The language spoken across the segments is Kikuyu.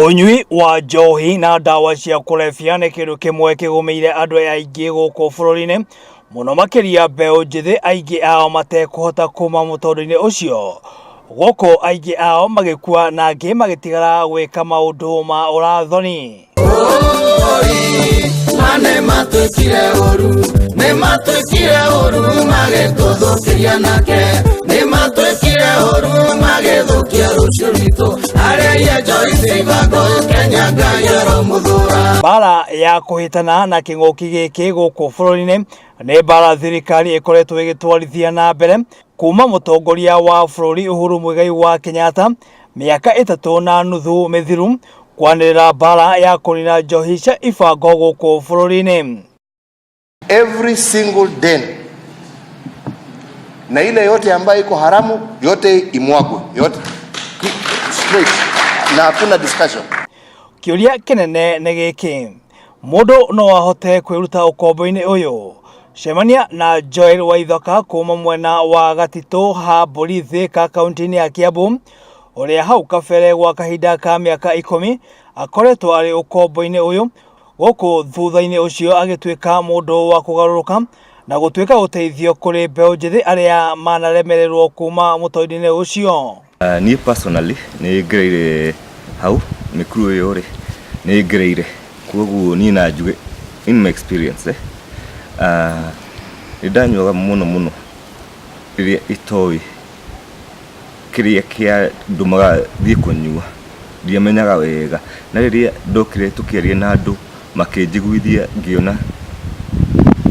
Ũnyui wa njohi na ndawa cia kũrebia nĩ kĩndũ kĩmwe kĩgũmĩire andũ aingĩ gũkũ bũrũri-inĩ, mũno makĩria mbeũ njĩthĩ aingĩ ao matekũhota kuma mũtũrĩre-inĩ ũcio, gũkũ aingĩ ao magĩkua na angĩ magĩtigara gwĩka maũndũ ma ũrathoni. Ma nĩ matwĩkire ũru, nĩ matwĩkire ũru magĩtũthũkĩria nake, nĩ matwĩkire ũru magĩthũkia rũciũ rwitũ, arĩa njohi cia ibango Kenya Ngai aromũthũra. Mbara ya kũhĩtana na kĩng'ũki gĩkĩ gũkũ bũrũri-inĩ nĩ mbara thirikari ĩkoretwo ĩgĩtwarithia na mbere kuma mũtongoria wa bũrũri Uhuru Muigai wa Kenyatta mĩaka 3 na nuthu mĩthiru kwanĩrĩra mbara ya kũnina njohi cia ibango gũkũ bũrũri-inĩ. Every single den na ile yote ambayo iko haramu yote imwagwe yote straight, na hakuna discussion. Kĩũria kĩnene nĩ gĩkĩ, mũndũ no ahote kwĩruta ũkombo-inĩ ũyũ? Cemania na Joel Waithoka kuma mwena wa Gatitũ ha Mbũri Thika kaunti-inĩ ya Kiambu, ũrĩa hau kabere gwa kahinda ka mĩaka 10 akoretwo arĩ ũkombo-inĩ ũyũ, gũkũ thutha-inĩ ũcio agĩtuĩka mũndũ wa kũgarũrũka na gũtuĩka ũteithio kũrĩ mbeũ njĩthĩ arĩa manaremererwo kuma mũtũrĩre-inĩ ũcio. Niĩ personally nĩ ngereire hau mĩkuru ĩyo rĩ, nĩ ngereire, koguo niĩ na njuge in my experience, nĩ ndanyuaga mũno mũno rĩrĩa itoĩ kĩrĩa kĩandũmaga thiĩ kũnyua, ndiamenyaga wega, na rĩrĩa ndokire tũkĩaria na andũ makĩnjiguithia ngĩona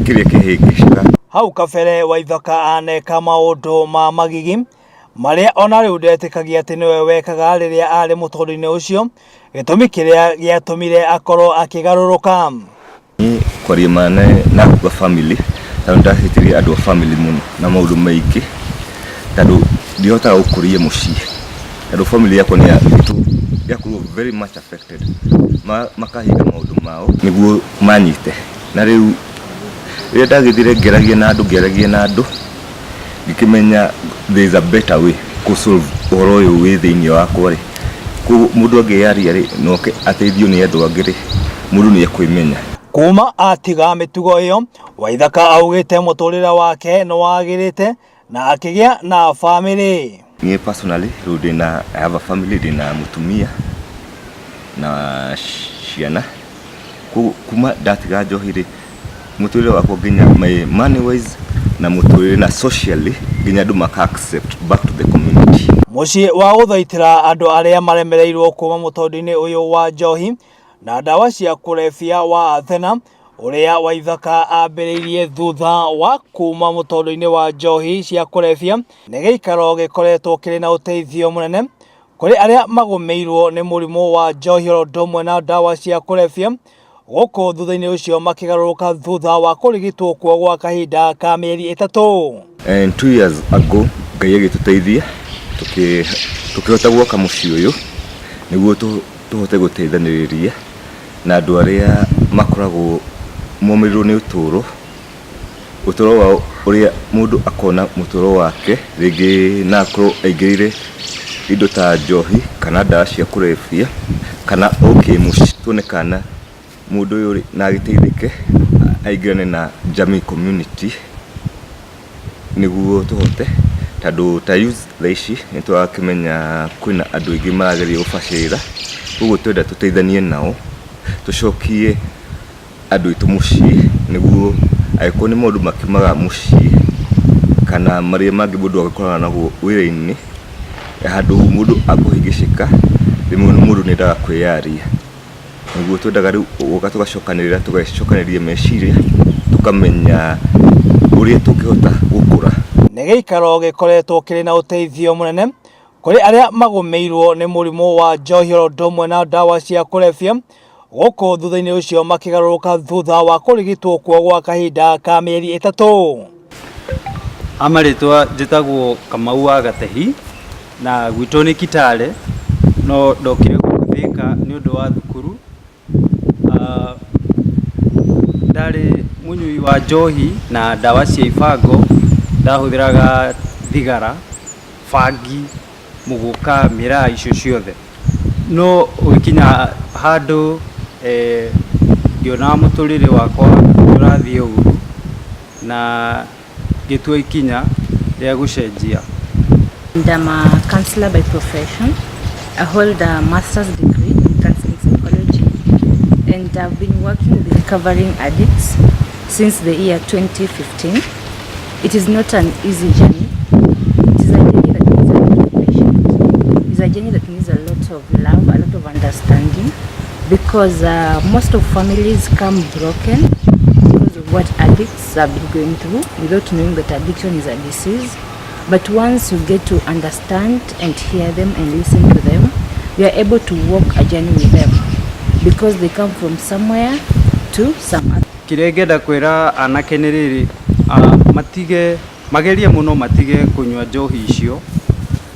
kĩrĩa kĩhĩngĩcaga. Hau kabere Waithoka aneka maũndũ ma magigi marĩa ona rĩu ndetĩkagia atĩ nĩwe wekaga rĩrĩa arĩ mũtũrĩre-inĩ ũcio, gĩtũmi kĩrĩa gĩatũmire akorwo akĩgarũrũka. Niĩ kwaria ma na kuga family, tondũ ndahĩtĩria andũ a family mũno na maũndũ maingĩ, tondũ ndihotaga gũkũria mũciĩ, tondũ family yakwa nĩ yakorirwo very much affected. Makahinga maũndũ mao nĩguo manyite, na rĩu rĩrĩa ndagĩthire ngĩaragia na andũ, ngĩaragia na andũ, ngĩkĩmenya there is a better way kũ solve ũhoro ũyũ wĩ thĩinĩ wakwa rĩ. Koguo mũndũ angĩyaria rĩ, na oke ateithio nĩ andũ angĩ rĩ, mũndũ nĩ ekwĩmenya. Kuma atiga mĩtugo ĩyo, Waithaka augĩte mũtũrĩre wake nĩ wagĩrĩte na akĩgĩa na bamĩrĩ. Niĩ personally rĩu ndĩna, I have a family, ndĩna mũtumia na ciana. Koguo kuma ndatiga njohi rĩ, mũtũrĩre wakwa nginya my money wise na mũtũrĩre na socially nginya andũ maka accept back to the community. Mũciĩ wa gũthaitĩra andũ arĩa maremereirwo kuma mũtũrĩre-inĩ ũyũ wa njohi na ndawa cia kũrebia wa Athena, ũrĩa Waithaka ambĩrĩirie thutha wa kuma mũtũrĩre-inĩ wa njohi cia kũrebia, nĩ gĩikaro gĩkoretwo kĩrĩ na ũteithio mũnene kũrĩ arĩa magũmĩirwo nĩ mũrimũ wa njohi oro ũndũ ũmwe na ndawa cia kũrebia, gũkũ thutha-inĩ ũcio makĩgarũrũka thutha wa kũrigitwo kuo gwa kahinda ka mĩeri 3. And 2 years ago Ngai agĩtũteithia tũkĩhota gwaka mũciĩ ũyũ nĩguo tũhote gũteithanĩrĩria na andũ arĩa makoragwo momĩrĩirwo nĩ ũtũũro, ũtũũro wao, ũrĩa mũndũ akona mũtũũro wake rĩngĩ na akorwo aingĩrĩire indo ta njohi kana ndawa cia kũrebia kana o kĩmũciĩ, tuone kana mũndũ ũyũ rĩ na agĩteithĩke aingĩrane na jamii community nĩguo tũhote, tondũ ta youth thaa ici nĩ tũrakĩmenya kwĩna andũ aingĩ marageria gũbacĩrĩra, koguo twenda tũteithanie nao tũcokie andũ aitũ mũciĩ, nĩguo angĩkorwo nĩ maũndũ makiumaga mũciĩ kana marĩa mangĩ mũndũ agĩkorana naguo wĩra-inĩ, handũ mũndũ akũhĩngĩcĩka, rĩmwe mũndũ nĩ endaga kwĩyaria, nĩguo twendaga rĩu gũka tũgacokanĩrĩra, tũgacokanĩrĩria meciria, tũkamenya ũrĩa tũngĩhota gũkũra. Nĩ gĩikaro gĩkoretwo kĩrĩ na ũteithio mũnene kũrĩ arĩa magũmĩirwo nĩ mũrimũ wa njohi oro ũndũ ũmwe na ndawa cia kũrebia, gũkũ thutha-inĩ ũcio makĩgarũrũka thutha wa kũrigitwo kuo gwa kahinda ka mĩeri 3. Amarĩtwa njĩtagwo Kamau wa Gatehi na gwitũ nĩ Kitale, no ndokire gũkũ Thĩka nĩ ũndũ wa thukuru. Ndarĩ mũnyui wa njohi na ndawa cia ibango, ndahũthĩraga thigara, bangi, mũgũka, mĩraa, icio ciothe. No ũgĩkinya handũ ngĩona mũtũrĩre wakwa ũrathiĩ ũru na ngĩtua ikinya rĩa gũcenjia. And I'm a counselor by profession. I hold a master's degree in counseling psychology, and I've been working with recovering addicts since the year 2015. It is not an easy journey. It is a journey that needs a lot of patience. It's a journey that needs a lot of love, a lot of understanding, because most of families come broken because of what addicts have been going through without knowing that addiction is a disease. But once you get to understand and hear them and listen to them, you are able to walk a journey with them because they come from somewhere to some other. Kĩrĩa ingĩenda kwĩra anake nĩ rĩrĩ, matige, magerie mũno matige kũnyua njohi icio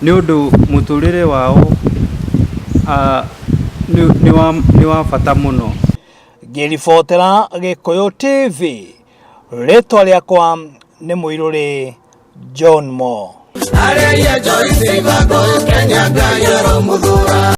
nĩ ũndũ mũtũrĩre wao nĩ wa bata mũno. Ngĩribotera Gĩkũyũ TV, rĩtwa rĩakwa nĩ Mũirũrĩ John Mo. Arĩa njohi ciigagwo Kenya Ngai aromũthũra.